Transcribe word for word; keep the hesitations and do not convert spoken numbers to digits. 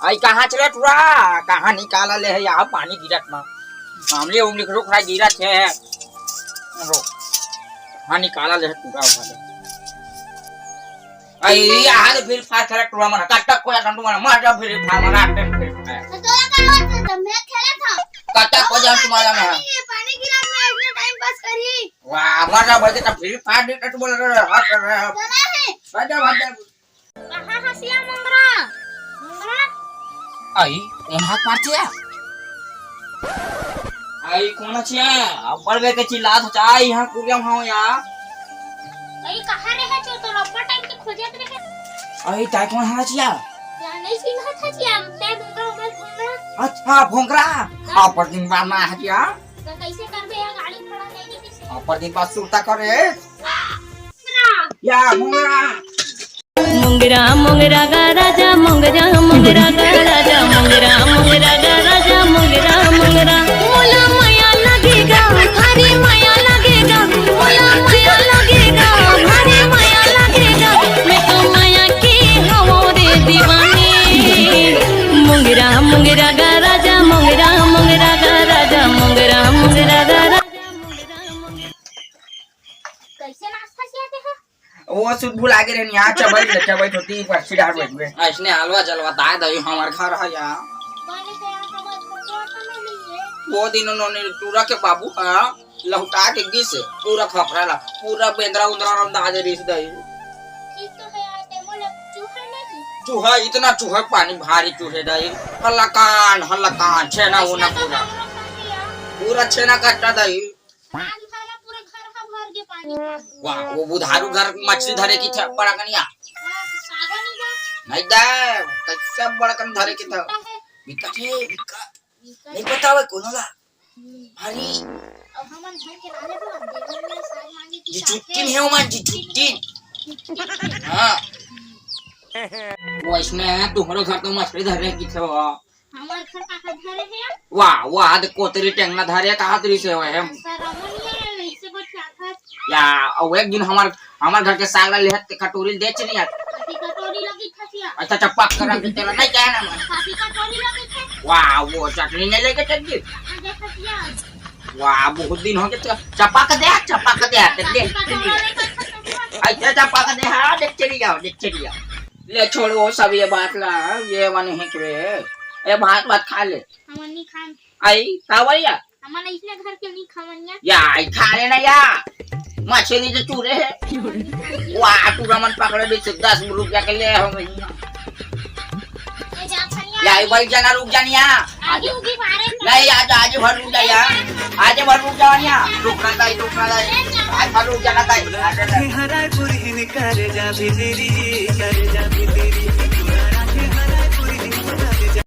अई कहाँ चले टुरा? कहाँ निकाला ले हे यार पानी गिरत मा? सामने उंगली रुक रहा गिरत हे। रुक। हाँ निकाला ले हे टुरा उठा ले। अई यहाँ तो फिर फायर खेला टुरा मना। कट्टा कोया टंडू मना। मार जा फिर फायर मना। फिर फायर। तो तोला का होत था? मैं खेला था। कट्टा कोया टंडू मना। पानी, पानी गिरा मैं इतने टाइम पास करी। वाह, मर जा भाई, तो फिर फायर दे टंडू बोल रहे हैं। हट रहे हैं। बना है। भाग जा, भाग जा। कहाँ हँसिया मोंगरा? मोंगरा? अई, कोन हाक मारथे या? अई, कोन हँसिया? अब्बड़ बेर के चिल्लात हँव, अई, इहाँ कुरिया म हँव या। अई, कहाँ रहे छो? तोला अब्बड़ टाइम के खोजत रहे। अई, तैं कोन हँसिया? या नहीं चिन्हत हँसिया, तैं मोंगरा, मोंगरा, मोंगरा। अच्छा, भोंगरा। हाँ। अब्बड़ दिन बाद ना हँसिया। तो कैसे करबे या गाड़ी घोड़ा नहीं दे कैसे? अब्बड़ दिन बाद सुरता करे। मोंगरा। या मोंगरा। मोंगरा मोंगरा गा राजा मोंगरा मोंगरा गा राजा मोंगरा मोंगरा गा राजा मोंगरा मोंगरा। मोला मया लगेगा, भारी मया लगेगा, मोला मया लगेगा, भारी मया लगेगा। मैं तो मया की हवं रे दीवानी। मोंगरा मोंगरा गा राजा मोंगरा मोंगरा गा राजा मोंगरा मोंगरा गा राजा मोंगरा मोंगरा। कैसे नाश्ता किया थे? वो सुध भुला गे रहनी, यहाँ चबई ले, चबई होती, पर्ची डाल बैठ गए। ऐसने हलवा जलवा ताय दई, हमार घर है यहाँ। वो दिन उन्होंने टूरा के बाबू हा लहुटा के गिस पूरा खपरा ला, पूरा बेंदरा उंदरा रंधा दे रिस दई। चूहा इतना चूहा पानी भारी चूहे दई, हल्लाकान, हल्लाकान, छेना होना पूरा। पूरा छेना कट्टा दई। आज भर में पूरा घर हा भर के पानी। वाह, वो बुधारू घर मछली धरे की थे, बड़ा कनिया। हाँ, सागो नहीं बा। नहीं दे, कैसे बड़ा कन धरे की थे? बिकट है, बिकट। नहीं पता हुआ कौन होला? अरे। अब हमन घर के राजा तो देवर में साग मांगे की जी छुट्टी नहीं हो मान जी, छुट्टी। हाँ। वो इसमें है, तुम्हारे घर तो मछली धरे की थे। हमार घर कहाँ धरे हे? वाह, वाह, दे कोतरी टेंगना धरे, कहाँ तरी से होए हम? सर, रमन ये ऐसे बतियात हस। या, अउ एक दिन हमार, हमार घर के साग ला लेहत ते कटोरी दे चली आत। कथी कटोरी लगी खसिया? अच्छा, अच्छा, पक कर रख दे, तेरा नहीं कहना मन। कथी कटोरी लगी थे? वाह, वो चटनी नहीं लेके चल दी। आ दे खसिया। वाह, बहुत दिन हो गए, तो चपा के दे, चपा के दे, दे, दे। कटोरा लेके खसिया। अच्छा, चपा के दे, हाँ, देख चली जाओ, देख चली जाओ। ले छोड़ वो सब ये बात ला, ये वाले हैं के, ए भात भात खा ले। हमन नहीं खान। आई, का भैया? हमन इसने घर के नहीं खावन या। या, आई खा ले ना या। मछली जो चूरे है। वाह, तू रमन पकड़े भी से दस रुपया के ले हो गई। ए जा खनिया। या, आई भाई जना रुक जानिया। आगे उगी मारे। नहीं, आज, आज भर रुक जा या। आज भर रुक जा या। रुकना ताई, रुकना ताई। आज भर रुक जाना ताई। आज भर। हरायपुर हिन कर जा भी तेरी, कर जा भी तेरी।